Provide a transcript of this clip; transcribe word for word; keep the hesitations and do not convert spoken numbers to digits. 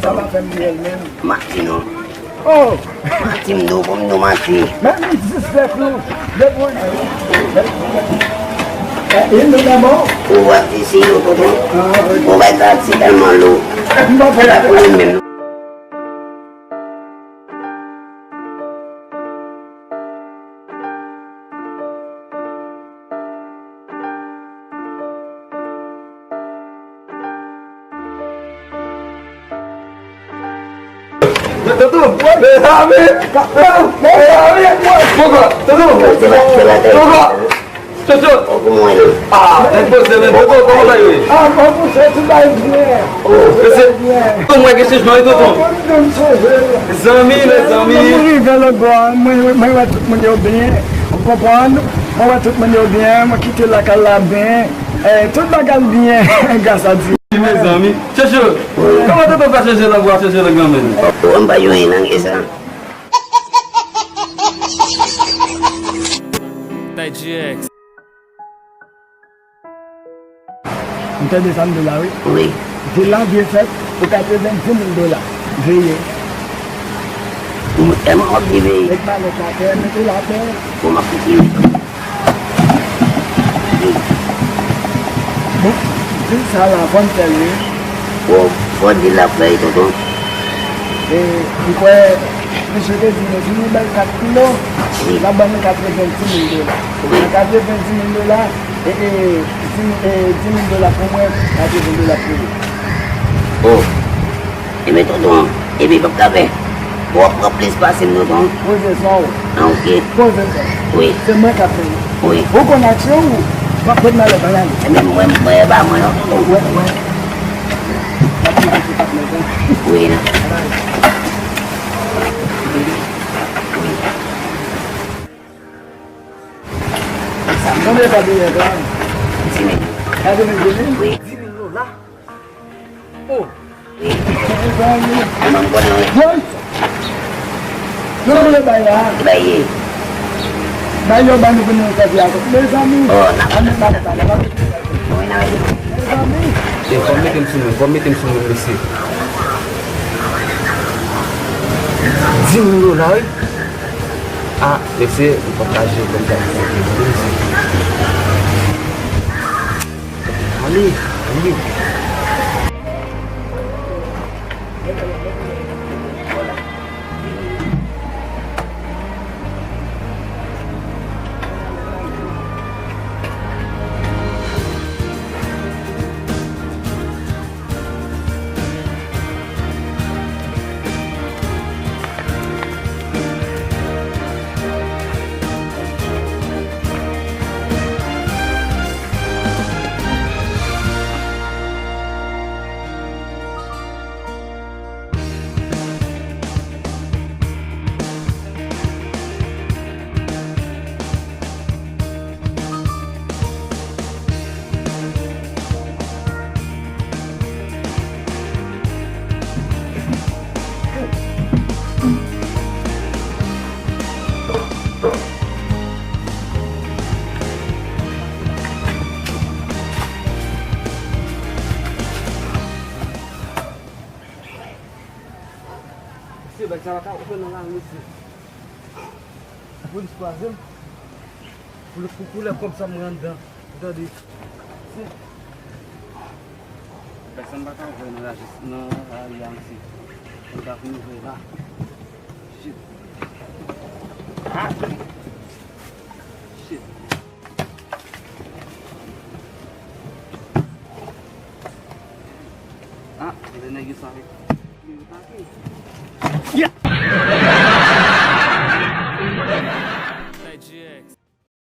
Sa pa fè m byen menm. Mati non. Oh! Mati m di w, pou m di w mati. Men m disrespect ou. Depi w e nou dabò. Ou wè ti si yo tonton. Ou wè sa ti tèlman lou. M pa fè la pou li menm. Tonton, mezanmi, tonton, mezanmi, poko, tonton, poko, Chocho. Ah, nèg poze men, tonton, kòman bagay yo ye? Ah, mwen poze tout bagay byen. Mesye, tonton, mwen gen chanjman wi, tonton. Zanmi, mezanmi. Mwen rive lòt bò, mwen, mwen wè tout moun yo byen. Ou konprann? Mwen wè tout moun yo byen, mwen kite lakay la byen. Eh, tout bagay byen, gras a Dye. Mezanmi. Chocho, kòman tonton fè chanje lang ou a, chanje lang nan men l? Oh, m pa jwenn lang e sa. Tay G X. M tande sa m di w la, wi. Wi. Vil la dwe fèt pou katrevenndis mil dola. Veye. Ou tèlman w ap di veye. Met malèt atè, mete l atè. Bon, m ap kite wi. Bon, vil sa la, fò n fè l, wi. Bon, fò di l ap fè, wi, tonton. E, m kwè, mesye te di nou, si nou ba l kat kilo, wi, l ap ban nou katrevenndis mil dola. Wi. Nan katrevenndis mil dola, e, e, dis mil, e, dis mil dola pou mwen, katrevenndis dola pou li. Oh. Ebyen, tonton, epi p ap ka fè. Ou ap pran plis pase m, tonton. Poze son w. Ah, ok. Poze son w. Wi. Se mwen k ap fè l. Wi. Ou konn aksyon ou? M ap pot malè, ban l ale. Ebyen, mwen, mwen, e pa mwen, non, tonton. Wè, wè. M ap poze se patnè, tonton. Wi, non. Wi. Sa m tande pa byen, tonton. Dis mil. Gade men, dis mil? Wi. Dis mil dola. Oh. Wi. Mezanmi. Mwen konnen, wi. Woy! Nou konnen bay la. Bay ye. Bay yo, bay nou pou nou sèvi avèk. Mezanmi. Oh, n ap, an nou pale, pale, pale. Mwen nan. Mezanmi. E, fò m mete m sou mwen, fò m mete m sou mwen, mesye. Dis mil dola, wi. Ah, mesye, m pataje kòm sa pou mwen, mesye. Ale, ale. Mesye, bagay sa pa ka ouvè nan lari, mesye. Polis kwaze m. Pou, pou, pou lè kòb sa m rann anndan. Ou tande? Pèsonn pa ka ouvè nan lajis, nan lari a, mesye. Mwen ta vin ouvè la. Shit. Ah! Shit. Ah, se nèg yo sa. Yeah!